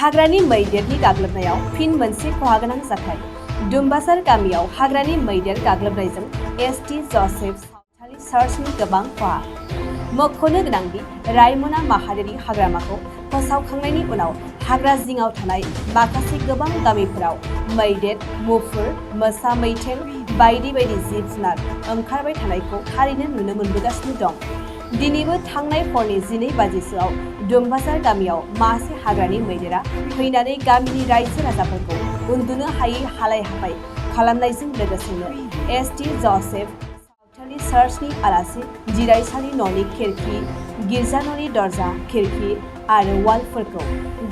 हाग्रानि मैदेरनि गाग्लोबनायाव फिन मोनसे खहागोनां जाथाय दुम्बासार गामियाव हाग्रानि मैदेर गाग्लोबनायजों एसटी जसेफ सावथालि चार्चनि गोबां खहा मख'नो गोनांदि रायमना माहारियारि हाग्रामाखौ फोसावखांनायनि उनाव हाग्रा जिङाव थानाय माखासे गोबां गामिफोराव मैदेर मुफुर मोसा मैथेन बायदि बायदि जिब जुनार ओंखारबाय थानायखौ थारैनो नुनो मोनबोगासिनो दं। दिनैबो थांनाय हरनि 12 बाजिसोआव दुम्बासार गामियाव मासे हाग्रानि मैदेरा फैनानै गामिनि रायजो राजाफोरखौ उन्दुनो हायै हालाय हाफाय खालामनायजों लोगोसेनो एसटी जसेफ सावथालि चार्चनि आलासि जिरायसालि न'नि खिरखि गिर्जा न'नि दरजा खिरखि आरो वालफोरखौ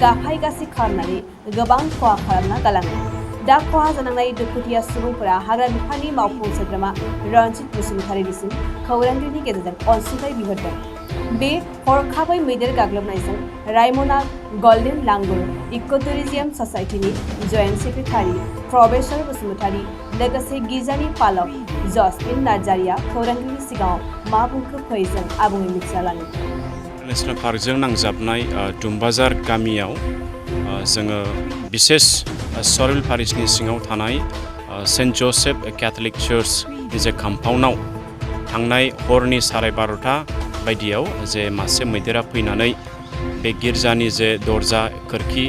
गाफाय गासै खालामनानै गोबां खहा खालामना गालाङो। दा खहा जानांनाय दुखुथिया सुबुंफोरा हाग्रा बिफाननि मावफुं सोद्रोमा रनजित बसुमतारीनिसिम खौरांगिरिनि गेजेरजों अनसुंथाइ बिहरदों। बे हरखाबै मैदेर गाग्लोबनायजों रायमना गल्डेन लांगुर इक'टुरिज्म ससाइटिनि जयेन्ट सेक्रेटारि प्रबेशर बसुमतारी लोगोसे गिर्जानि पालक जसमिन नार्जारिया खौरांगिरिनि सिगाङाव मा बुंखो फै जों आबुङै मिथिना लानो। नेशनेल पार्कजों नांजाबनाय दुम्बाजार गामियाव जोङो बिसेस सरेल पारिसनि सिङाव थानाय सेन्ट जोसेफ कैथलिक चार्चनि जे कम्पाउन्डआव थांनाय हरनि 12:30 बायदियाव जे मासे मैदेरा फैनानै बे गिर्जानि जे दरजा खोरखि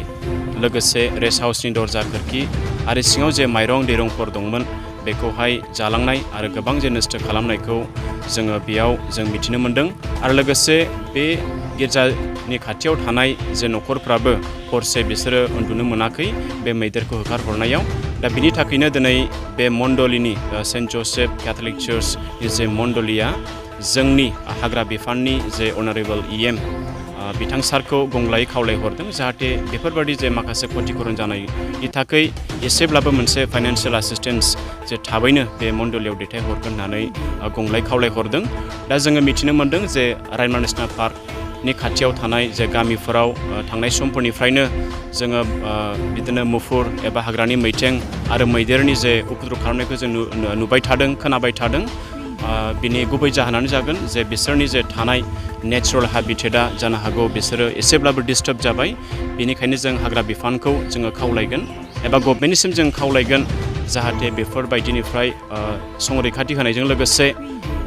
लोगोसे रेस्ट हाउसनि दरजा खोरखि आरो सिङाव जे माइरं दैरंफोर दंमोन बेखौहाय जालांनाय आरो गोबां जे नस्थ' खालामनायखौ जोङो बेयाव जों मिथिनो मोन्दों आरो लोगोसे बे गिर्जानि खाथियाव थानाय जे न'खरफ्राबो हरसे बिसोरो उन्दुनो मोनाखै बे मैदेरखौ होखारहरनायाव। दा बिनि थाखायनो दिनै बे मण्डलिनि सेन्ट जोसेफ कैथलिक चार्चनि जे मण्डलिया जोंनि हाग्रा बिफाननि जे अनारेबल EM बिथां सारखौ गंग्लायै खावलायहरदों जाहाथे बेफोरबायदि जे माखासे क्षतिपूरण जानायनि थाखाय एसेब्लाबो मोनसे फाइनान्सियेल एसिस्टेन्स जे थाबैनो बे मण्डलियाव दैथायहरगोन होननानै गंग्लाय खावलायहरदों। दा जोङो मिथिनो मोन्दों जे रायमना नेशनेल पार्कनि खाथियाव थानाय जे गामिफोराव थांनाय समफोरनिफ्रायनो जोङो बिदिनो मुफुर एबा हाग्रानि मैथें आरो मैदेरनि जे उपद्रब खालामनायखौ जों नुबाय थादों खोनाबाय थादों। बिनि गुबै जाहोनानो जागोन जे बिसोरनि जे थानाय नेचारेल हेबिटेटआ जानो हागौ बिसोरो एसेब्लाबो डिस्टार्ब जाबाय। बेनिखायनो जों हाग्रा बिफानखौ जोङो खावलायगोन एबा गभर्नमेन्टनिसिम जों खावलायगोन जाहाथे बेफोरबायदिनिफ्राय संरैखाथि होनायजों लोगोसे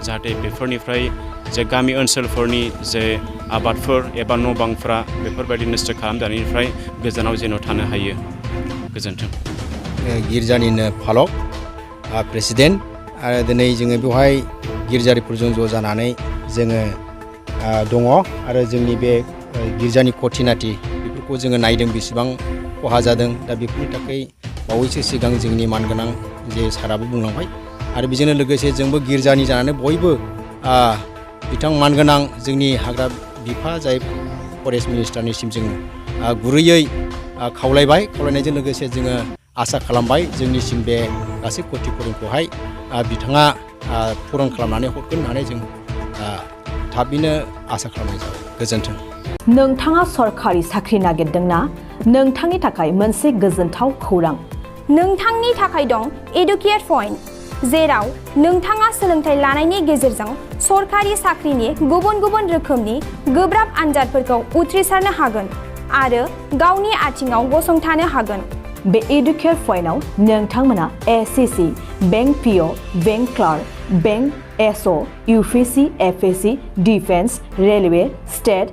जाहाथे बेफोरनिफ्राय जे गामि ओनसोलफोरनि जे आबादफोर एबा न' बांफ्रा बेफोरबायदि नस्थ' खालामजानायनिफ्राय गोजानाव जेन' थानो हायो। गोजोन्थों। गिर्जानिनो फालक प्रेसिडेन्ट आरो दिनै जोङो बेवहाय गिर्जारिफोरजों ज' जानानै जोङो दङ आरो जोंनि बे गिर्जानि खथिनाथि बेफोरखौ जोङो नायदों बेसेबां खहा जादों। दा बेफोरनि थाखाय बावैसो सिगां जोंनि मानगोनां जे साराबो बुंलांबाय आरो बेजोंनो लोगोसे जोंबो गिर्जानि जानानै बयबो बिथां मानगोनां जोंनि हाग्रा बिफा जाय फरेस्ट मिनिस्टारनिसिम जों गुरैयै खावलायबाय। खावलायनायजों लोगोसे जोङो आसा खालामबाय जोंनिसिम बे गासै क्षतिपूरणखौहाय बिथाङा पूरन खालामनानै हरगोन होननानै जों थाबैनो आसा खालामनाय जाबाय। गोजोन्थों। नोंथाङा सरखारि साख्रि नागिरदोंना? नोंथांनि थाखाय मोनसे गोजोनथाव खौरां। नोंथांनि थाखाय दं एडुकेट पइन्ट, जेराव नोंथाङा सोलोंथाइ लानायनि गेजेरजों सरखारि साख्रिनि गुबुन गुबुन रोखोमनि गोब्राब आनजादफोरखौ उथ्रिसारनो हागोन आरो गावनि आथिङाव गसंथानो हागोन। बे एडुकेट पइन्टआव नोंथांमोना SSC, bank PO, bank clerk, bank SO, UPSC, FSC, defence, railway, state,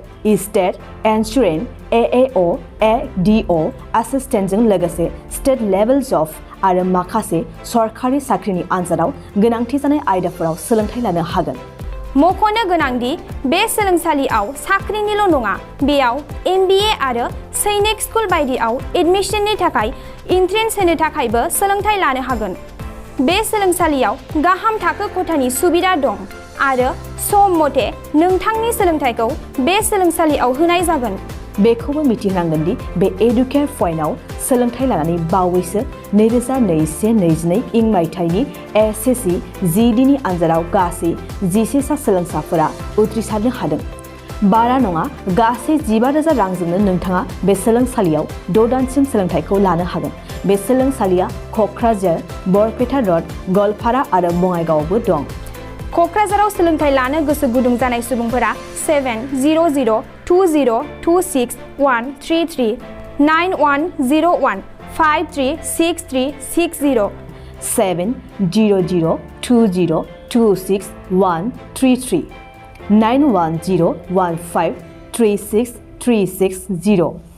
insurance, AAO, ADO, एसिस्टेन्टजों लोगोसे स्टेट लेभेल जब आरो माखासे सरखारि साख्रिनि आनजादाव गोनांथि जानाय आयदाफोराव सोलोंथाइ लानो हागोन। मख'नो गोनांदि बे सोलोंसालियाव साख्रिनिल' नङा, बेयाव MBA आरो सैनिक स्कुल बायदियाव एडमिशननि थाखाय एन्ट्रेन्स होनो थाखायबो सोलोंथाइ लानो हागोन। बे सोलोंसालियाव गाहाम थाखो खथानि सुबिदा दं आरो सम मथे नोंथांनि सोलोंथाइखौ बे सोलोंसालियाव होनाय जागोन। बेखौबो मिथिनांगोन दि बे एडुकेट पइन्टआव सोलोंथाइ लानानै बावैसो 2021-22 इं मायथाइनि SSC GDनि आनजादाव गासै 11 सा सोलोंसाफोरा उथ्रिसारनो हादों। बारा नङा, गासै 15,000 रांजोंनो नोंथाङा बे सोलोंसालियाव 6 दानसिम सोलोंथाइखौ लानो हागोन। बे सोलोंसालिया क'क्राझार, बरपेटा र'ड, गलपारा आरो बङाइगावआवबो दं। क'क्राझाराव सोलोंथाइ लानो गोसो गुदुं जानाय सुबुंफोरा 7002026133 9101 536360 70020261133 91015363660